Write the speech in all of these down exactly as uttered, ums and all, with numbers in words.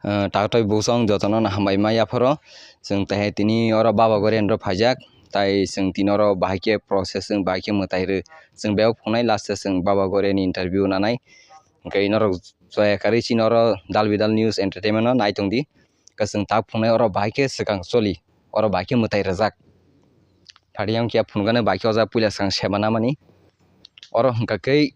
Ah, taktwi buksong jotono no hambai ma yapharo. Chwng tei tini oro Baba Goreyan rok phaijak, tai chwng tini oro bahai khe process, chwng bahai khe mwtai rw. Chwng bebak phunai last o chwng Baba Goreyan ni interview nanai. Hwnkhe norok joya karwi chini oro Dal Bidal News Entertainment no nai tongdi. Hwnkhe chwng tak phunai oro bahai khe swkang choli, oro bahai khe mwtai rwjak. Phatiyang khe phunukgani bahai khe o jaga puila swkang sema namani. Oro hwnkha khe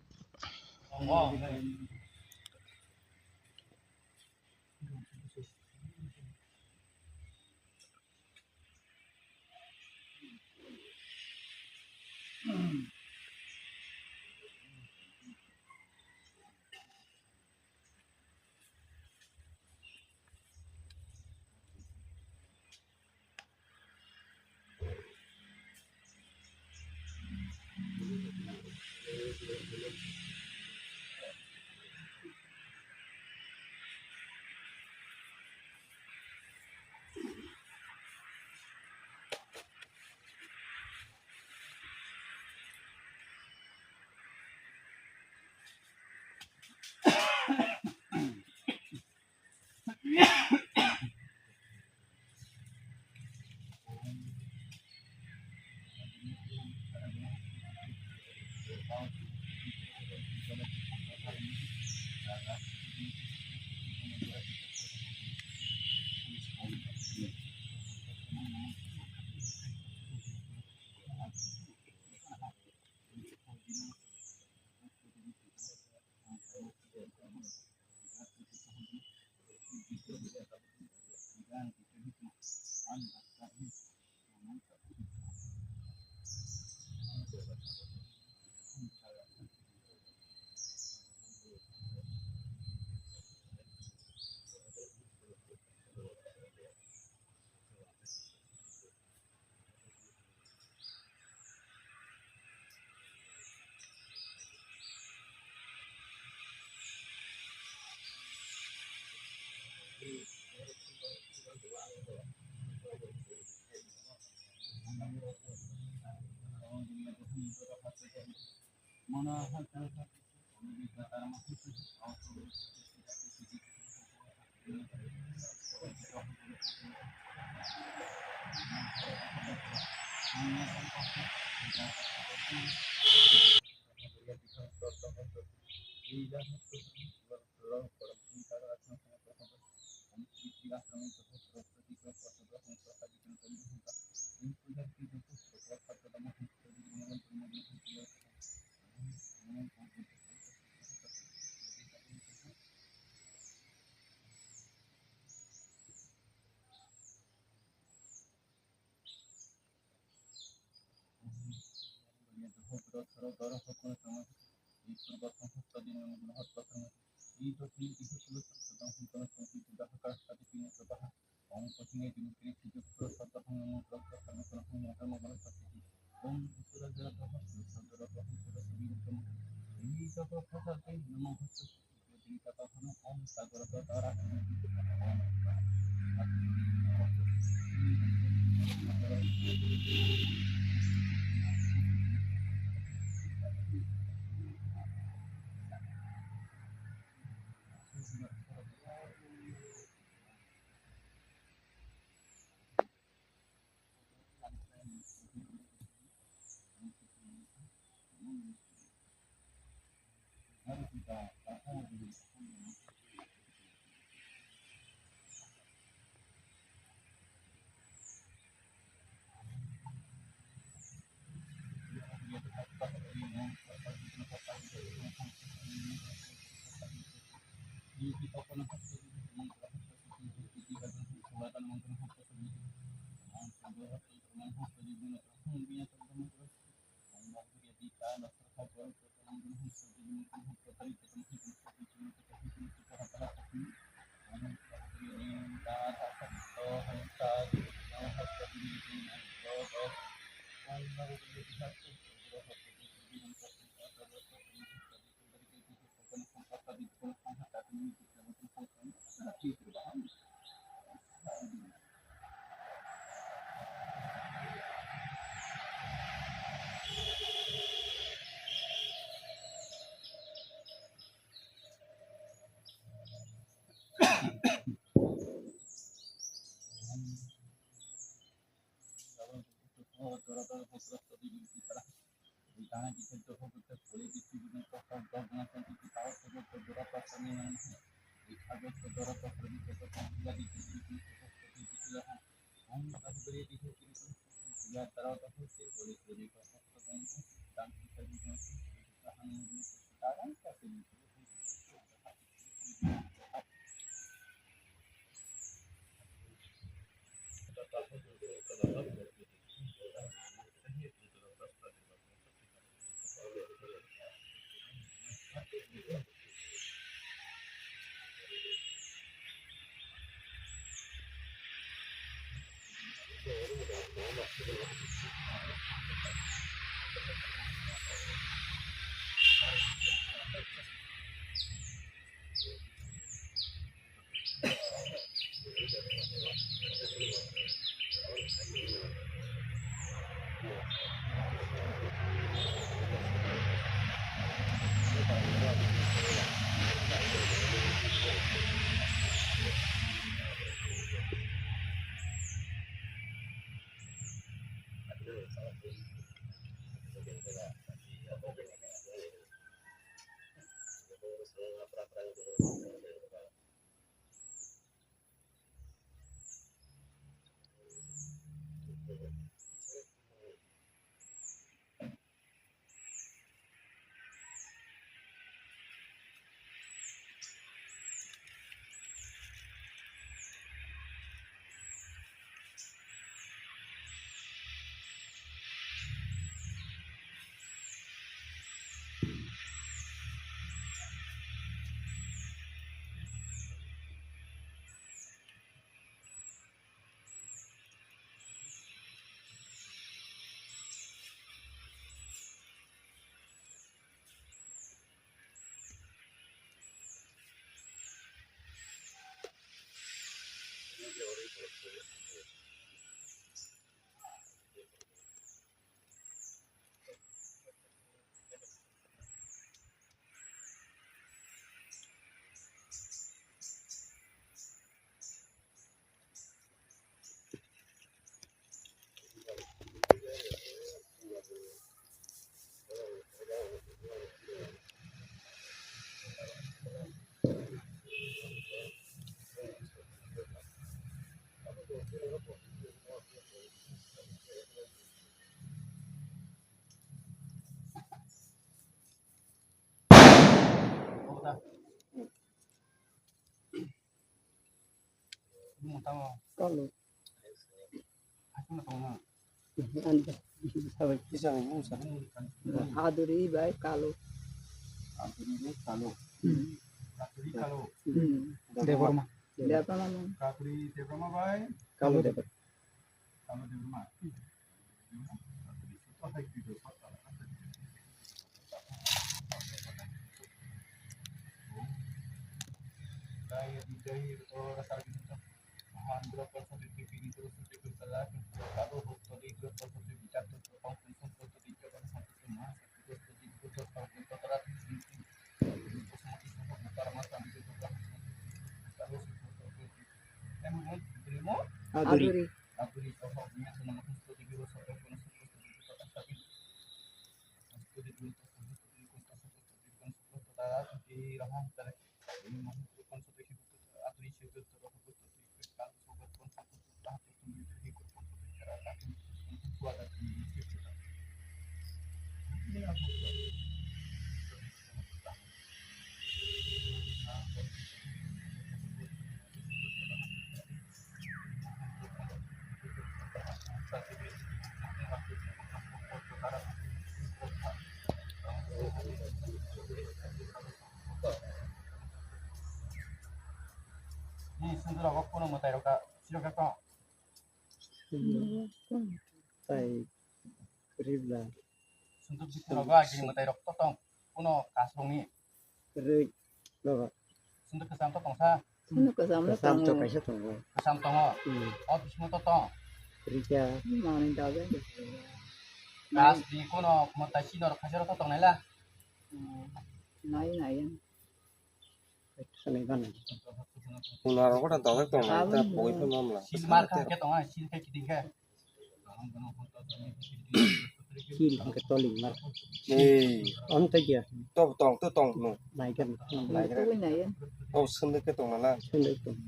Kalo. Anda. Sabai. Aduri bai kalo. Aduri bai kalo. Hmm. Aduri kalo. Hmm. Debbarma. Debbarma. Aduri Debbarma bai. Kalo Debbarma. Aduri. Aduri. Ni sundura wak kono mwtai rok da, sirok da tong. Tai ribla. Sunduk bithi rogo agini mwtai rok to tong. Kuno kasrongni. Rwi rogo. Sunduk kwcham to tongsa. Sunduk kwcham to tongo. Kwcham to kaisa tongo. Kwcham tongo. Hmm. O bisingo to tong. Rikya. Mani dabe. Kas di kuno mwtai si norok khaisa rok to tongnai la. Hmm. Nai nai. Kunaro kota dawai tong nai ta poi phano mamla. Sil mar kha khe tong ai, sil khe kiting khe. Chini hwnkhe toling mar. Ei. Om tei dia. To tong, to tong no. Naikan. Naikan. Twi nai. To sende ke tong nala. Sende tong.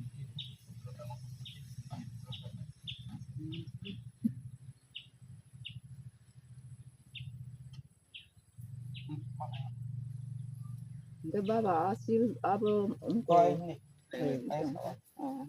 Hwnkhe baba asil abo. Koi ni. Eh, ai sawa. Oh.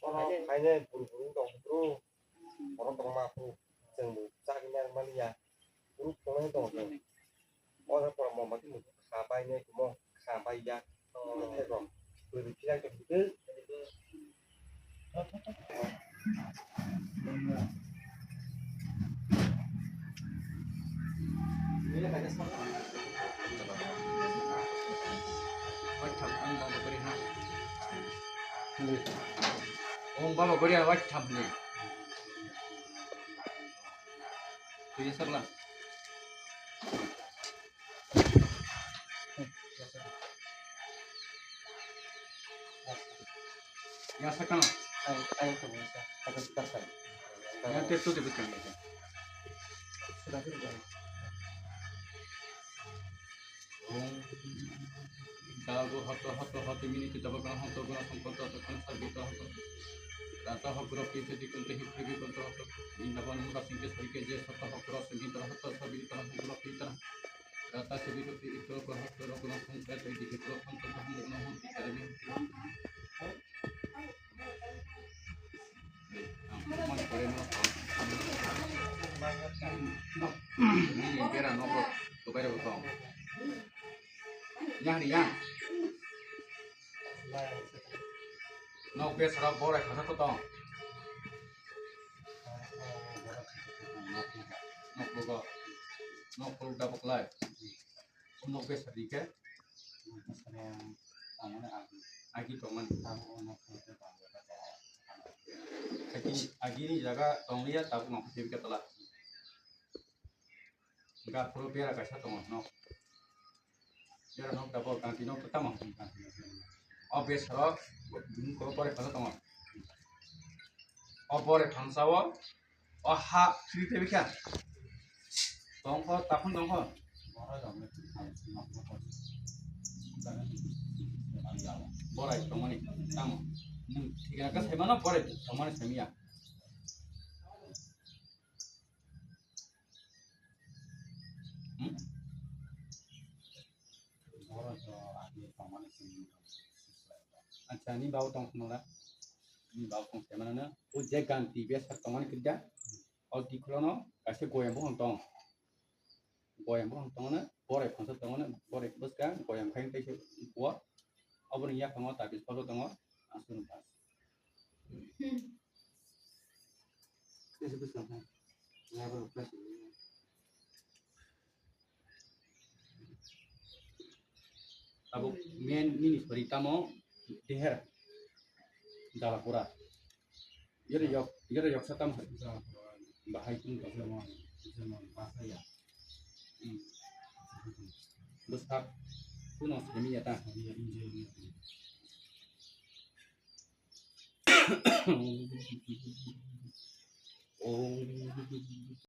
Oro phainai buru buru tong buru. Borok tongma phuru chwng bo chagwi narwk mani ya. Phuru tongnai tongo chwng. O jaga pora mombati mung kha bai nai kumo kha bai ya. Thai rok bwrwi philang tong bwtwi. Ong baba gori awai thamni. Tuya sakla. Ya sakang. Ay, ay, to sa. Kata kata. Ya te tu de bikan. Om Dago hoto hoto hoto miniti dabo gana hoto gana songkoto hoto gana sargito hoto. Rata hokro kinte dikunte hikri dikunte hoto. Indabon muka singke sarike je soto hokro singkintara hoto sargintara hokro kintara. Rata sibito pi itro ko hoto rokro songkoto dikitro songkoto hoto gana hoto. Bera nokro dubai rok tong. Yang ni yang. Nok bes rok borai khasa ko tong. Nok bogo. Nok bogo da boklai. Nok bes rike. Agi tongmani. Agi, agini jaga tongliya tabuk nang phaikhe tola. Ga phuru bera kaisa tongo nok. Bera nok tabuk ganti nok tamo. O besaro bini kolo pore phano tongo. O bore phansao. O ha siri tebi kha. Tongkho, taphun tongkho. Borai tongmani tamo. Nwng thikna khe saimano borai tongmani saimya. Hmm? Acha, ni bau tong khna la. Ni bau tong khe mana na. O je ganti besa tongmani kida. O dikhulono kaisa goyam bo tong. Goyam bo tong na. Borai phansa tong na. Borai bwskang goyam khai tei se bo. Oboni yakhango tabis photo tongo. Aswk. Abo main nini sori tamo deher jalapura. Yere yok, yere yok sa tamo. Bahai tung tong. Jemon, jemon, bahai ya. Hmm. Bwsak kuno semi ya ta. Semi ya, inje ya. Oh.